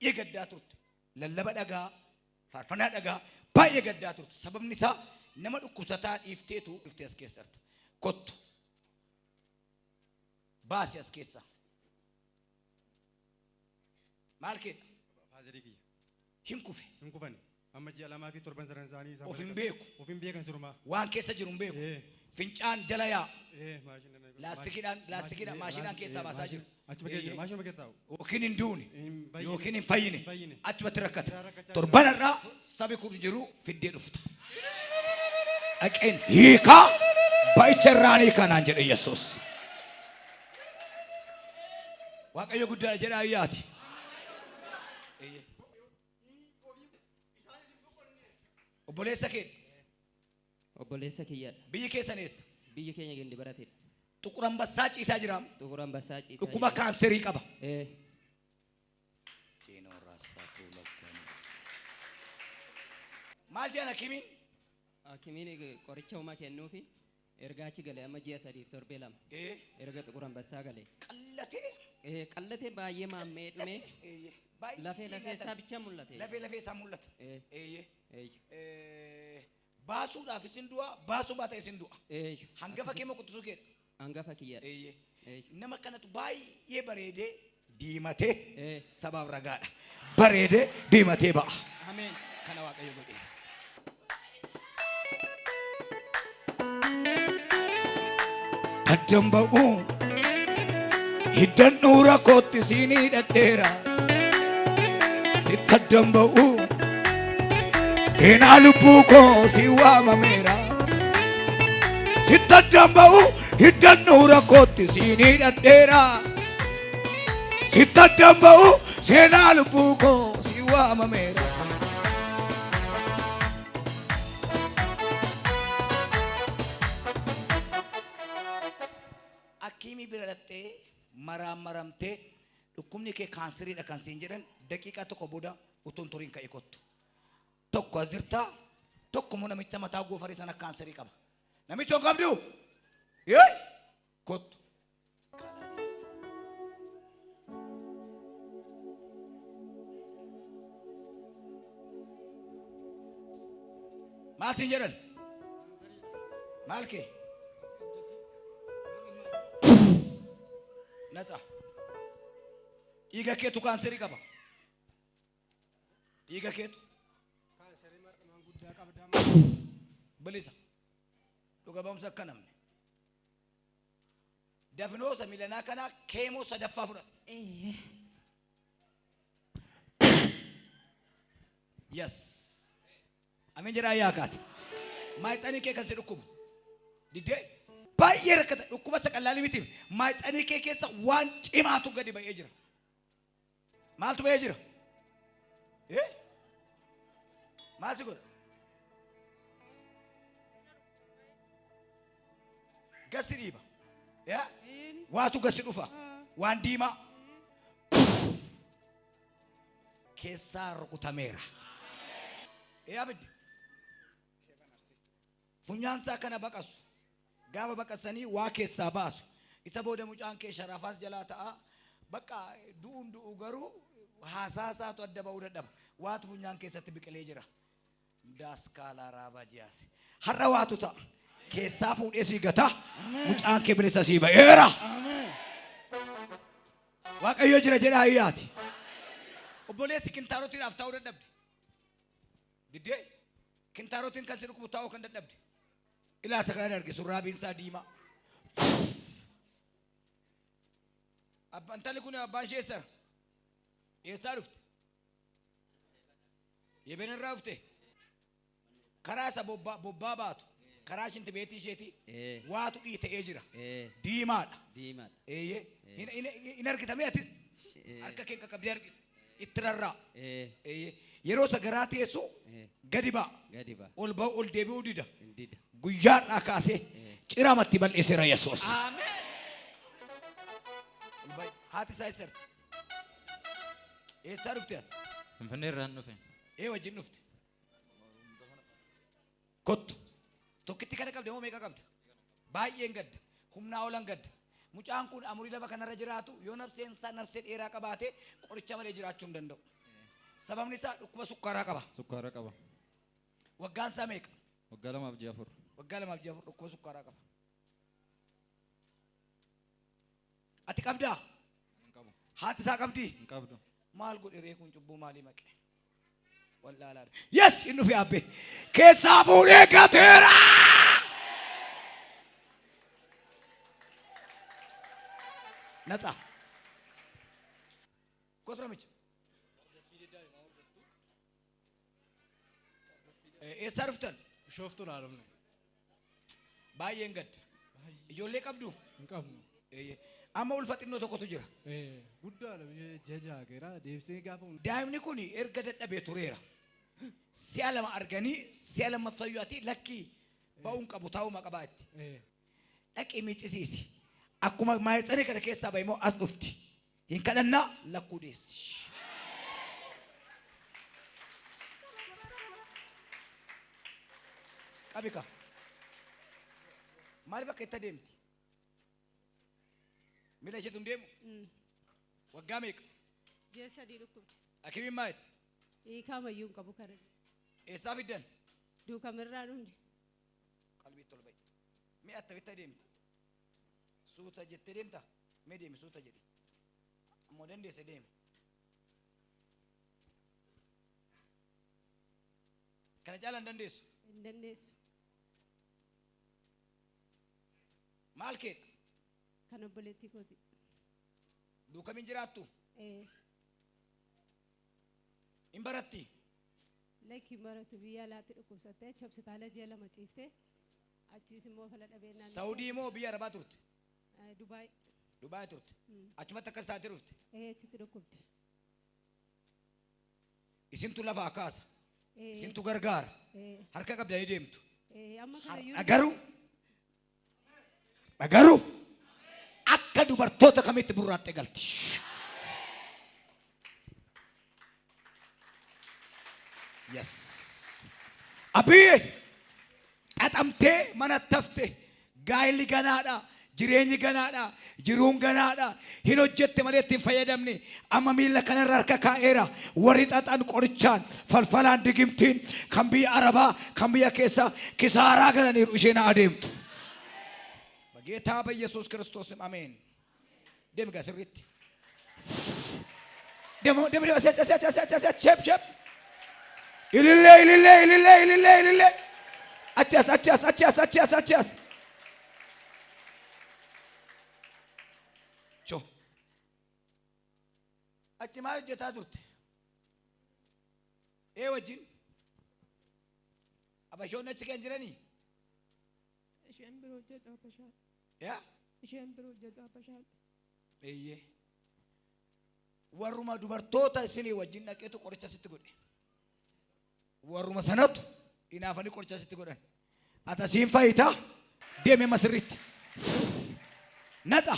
Baay'ee gaddaa turte. Lallaba dhagaa, faarfannaa dhagaa, baay'ee gaddaa turte. Sababni isaa nama dhukkubsataa dhiifteetu dhuftee as keessa jirta. Kottu. Baasi as keessa. Maal keedha? Faazarii kiyya. Hin kufe. Hin kufani. Amma ji'a 2 fi torban sadan isaanii isaan Of hin walitti beeku. Of hin beekan sirumaa. Waan keessa jiru hin beeku. Ee. Fincaan jala yaa'a. Ee, maashina. Laastikiidhaan laastikiidhaan maashinaan keessaa baasaa jiru. Achuma keessa jira. Maashinuma keessa taa'u. Yookiin hin duune Hin fayyine. yookiin hin fayyine Hin fayyine. achumatti rakkata. Irraa rakkachaa jira. Torban har'aa sabi kun jiru fiddee dhufta. Dhaqeen hiikaa ba'icha irraan hiikaa naan jedhe Yesuus. Waaqayyo guddaadha jedhaa iyyaati. Eeyyee. Obboleessa kee Obboleessa kiyyadha. Biyyi keessan eessa? Biyyi keenya Gindi Baratidha. Xuqur Ambassaa ciisaa jira. Xuqur Ambassaa ciisaa Dhukkuba jira. kaanserii qaba. Ee. Maal jedhan hakimiin? Hakimiin qoricha homa kennuufi erga achi gale amma ji'a sadiif torbee 2. Ee. Erga Xuqur Ambassaa gale. Qallatee. Ee, qallatee baay'ee maammee dhumee. Eeyyee. Baay'ee Lafee lafee nyaatan. isaa bicha mul'ate. Lafee lafee isaa mul'ata. Ee. Eeyyee. Eeyyu. Ee, baasuudhaaf isin du'a, baasuu baata isin du'a. Eeyyu. Hangafa kee moo quxisuu keedha? Hangafa kiyyadha. Eeyyee. Eeyyu. Nama kanatu baay'ee bareedee diimatee Ee. sabaaf ragaadha. Bareedee diimatee ba'a. Ameen. Kana Waaqayyo godheera. Addan ba'uu hiddan dhuura kootti siin hidhadheera. Sitti addan ba'uu seenaa lubbuu koo si waamameera. Sitti addan ba'uu hiddan dhuura kootti siin hidhadheera. Sitti addan ba'uu seenaa lubbuu koo si waamameera. Akkiimii bira dhaqxee maraammaramtee dhukkubni kee kaanseriidha kan siin jedhan daqiiqaa tokko booda utuu hin turiin ka'ii kottu. Tokko as jirtaa tokko immoo namicha mataa goofarii sana kaanserii qaba. Namicha hin qabdu? Yee! Kottu. Kalaneessa. Maal siin jedhan? Maal kee? Natsa. Dhiiga keetu kaanserii qaba. Dhiiga keetu. Kaanserii mar'umaan guddaa qabda. Bilisa. Dhuga ba'umsa akka namni. Dafinoosa milanaa kanaa keemoo sadaffaa fudhata. Ee. Yes. Ameen jedhaa yaa kaate. Maayitsanii kee kan si dhukkubu. Diddee baay'ee rakkata dhukkuba isa qallaalii miti. Maayitsanii kee keessa waan cimaatu gadi ba'ee jira. Maaltu ba'ee jira? Eh? Maal si godha? Gasi dhiiba. Yaa? Waatu gasi dhufa. Waan diimaa. Keessaa rukutameera. Ee abiddi. Funyaan isaa kana baqasu. Gaafa baqasanii waa keessaa baasu. Isa booda mucaan kee sharafaas jalaa ta'a. Bakka du'uun du'u garuu haasaa isaatu adda ba'uu dadhaba. Waatu funyaan keessatti biqilee jira. Daaskaalaa raabaa jiyaase. Har'a waatu ta'a. Keessaa fuudhee sii gata. Mucaan kee bilisa sii ba'eera. Waaqayyo jira jedhaa iyyaati. Obboleessi kintaarotiidhaaf taa'uu dadhabde. Diddee kintaarotiin kan si dhukkubu taa'uu kan dadhabde. Ilaa isa kanan arge surraabiin isaa diimaa. Abbaan intalli kun abbaan ishee eessara? Eessaa dhufte? Yeben irraa dhufte? Karaa isa bobbaa bobbaa baatu karaa shinti beetii isheetii Ee. waatu dhiita'ee jira. Ee. Diimaadha. Diimaadha. Eeyyee. Hin hin hin argita atis? Ee. Harka kee qaqqabdee argita. Itti rarra'a. Ee. Eeyyee. Yeroo isa garaa teessu Ee. gadi ba'a. Gadi ba'a. Ol ba'u ol deebi'uu dida. Hin dida. Guyyaadhaa kaasee ciramatti bal'eesseera Yesuus. Ameen. Ol ba'i. Haati isaa eessarti? Eessaa dhufte ati? Finfinnee irraan dhufe. Ee wajjin dhufte? Kottu. Tokkitti kana qabda moo meeqa qabda? Baay'een gadda. Humnaa olan gadda. Mucaan kun amurii lafa kanarra jiraatu yoo nafseen isaa nafsee dheeraa qabaate qoricha malee jiraachuu hin danda'u. Sababni isaa dhukkuba sukkaaraa qaba. Sukkaara qaba. Waggaan isaa meeqa? Waggaa 2f ji'a 4. Waggaa 2f ji'a 4 dhukkuba sukkaaraa qaba. Ati qabdaa? Hin qabu. Haati isaa qabdii? Hin qabdu. Maal godhe ree kun cubbuu maalii maqe? Wallaalaadha. Yes, inni dhufe abbe. Keessaa fuudhee gateera. Natsa. Kootu namicha. Eessaa dhuftan? Bishooftuudhaa dhufne. Baay'een gadda. Ijoollee qabdu? Hin qabnu. Eeyyee. Amma ulfa xinnoo tokkotu jira. Eh, Guddaadha biyya ji'a ja'a geera deebisee gaafa Daa'imni kun erga dadhabee tureera. Si'a lama arganii si'a lammaffaa ati lakkii ba'uun qabu taa'uma qabaa itti. Dhaqii miiccisiisi. Akkuma maayitsanii kana keessaa bahe immoo as dhufti. Hin kadhannaa lakkuu deessi. Qabi ka. Maaliif akka itti adeemti? Miila isheetu hin deemu? Waggaa meeqa? Ji'a 3 dhukkubde. Hakimiin maal? Hiikaa mayyuu hin qabu kana. Eessaa fiddan? Duukamirraa dhufne. Qalbiitti ol ba'i. Mee attamitti adeemta? Suuta jettee deemta? Mee deemi suuta jedhi. Ammoo dandeesse deemi. Kana caalaa hin dandeessu. Hin dandeessu. Maal keedha? Kan obboleettii kooti. Duukamiin jiraattu? Ee. Hin baratti? Lakki hin baratu biyya alaatti dhukkubsattee achi hospitaala ji'a 2 ciiftee achiis immoo fala dhabee Saudii moo biyya Arabaa turte? Dubaay. Dubaay turte. Achumatti akkas taatee dhufte. Ee achitti dhukkubde. Isintu lafaa kaasa. Ee. Isintu gargaara. Ee. Harka qabdanii deemtu. Ee amma kana Har'a garuu har'a garuu akka dubartoota kamitti burraaxxee galti. Yes. Abiyye xaxamtee mana tafte gaa'illi ganaadha jireenyi ganaadha jiruun ganaadha hin hojjette malee itti hin fayyadamne amma miilla kanarra harka kaa'eera warri xaxan qorichaan falfalaan digimtiin kan biyya arabaa kan biyya keessa kisaaraa galaniiru isheen haa adeemtu. በጌታ በኢየሱስ ክርስቶስም አሜን። Deemi gaa sirriitti. Deemu deemu deemu asiachi asiachi asiachi asiachi shep shep. Ilillee ilillee ilillee ilillee ilillee. Achi as achi as achi as achi as achi as. Cho. Achi maal hojjetaa turte? Ee wajjin? Abashoonni achi kan jiranii? Isheen biroo hojjedhu Habashaadha. Yaa? Isheen biroo hojjedhu Habashaadha. Eeyyee. Warruma dubartoota isinii wajjin dhaqeetu qoricha sitti godhe. Warruma sanatu inaafanii qoricha sitti godhan. Ati asiin fayyita deemi amma sirriitti. Natsa.